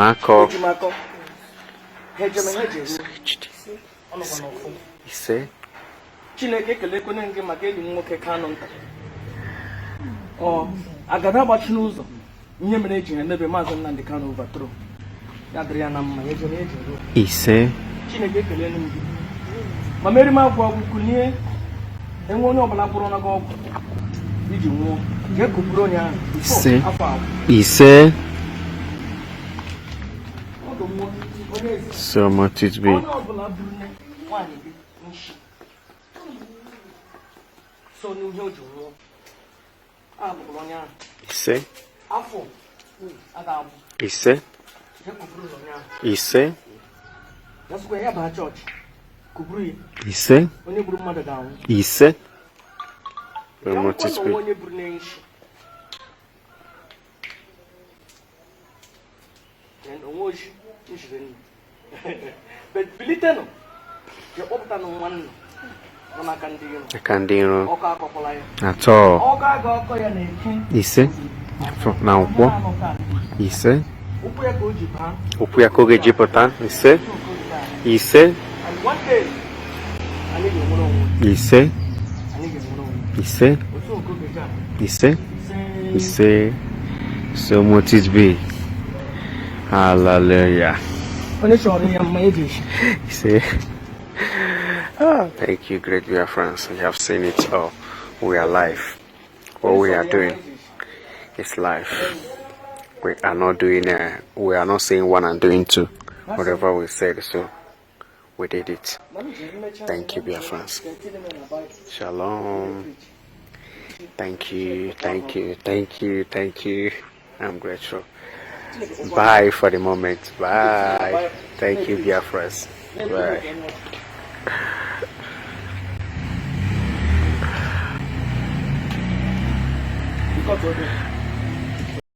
Marco. Ise. Chineke kelekwana nke maka enyi m nwoke Kanu nta. Agada gbachi n'ụzọ. Ihe mere eji emebe Mazi Nnamdi Kanu overthrow. Ya dịrị ya na mma ya jere eje. Ise. Chineke kelele m gị. Ma meri m agwa kunie enwe onye ọbụla bụrụ na gị ọgwụ iji nwụọ. Ga ekupụrụ onye ahụ. Ise. Ise. So much it be. Ise. Ise. Ise. Ise. Ise. So much it be. But Pilitano, you open one on a Candino. At all. Ise. Now what? Ise. Upuyakoge Jipotan. Ise. Ise. And one day, I need you. Ise. Ise. Ise. Ise. So much it be. Hallelujah. See? Thank you, great dear friends. You have seen it all. We are live. What we are doing is live. We are not doing we are not saying one and doing two. Whatever we said, so we did it. Thank you, dear friends. Shalom. Thank you, thank you, thank you, thank you. I'm grateful. Bye for the moment. Bye. Thank you, dear friends. Bye.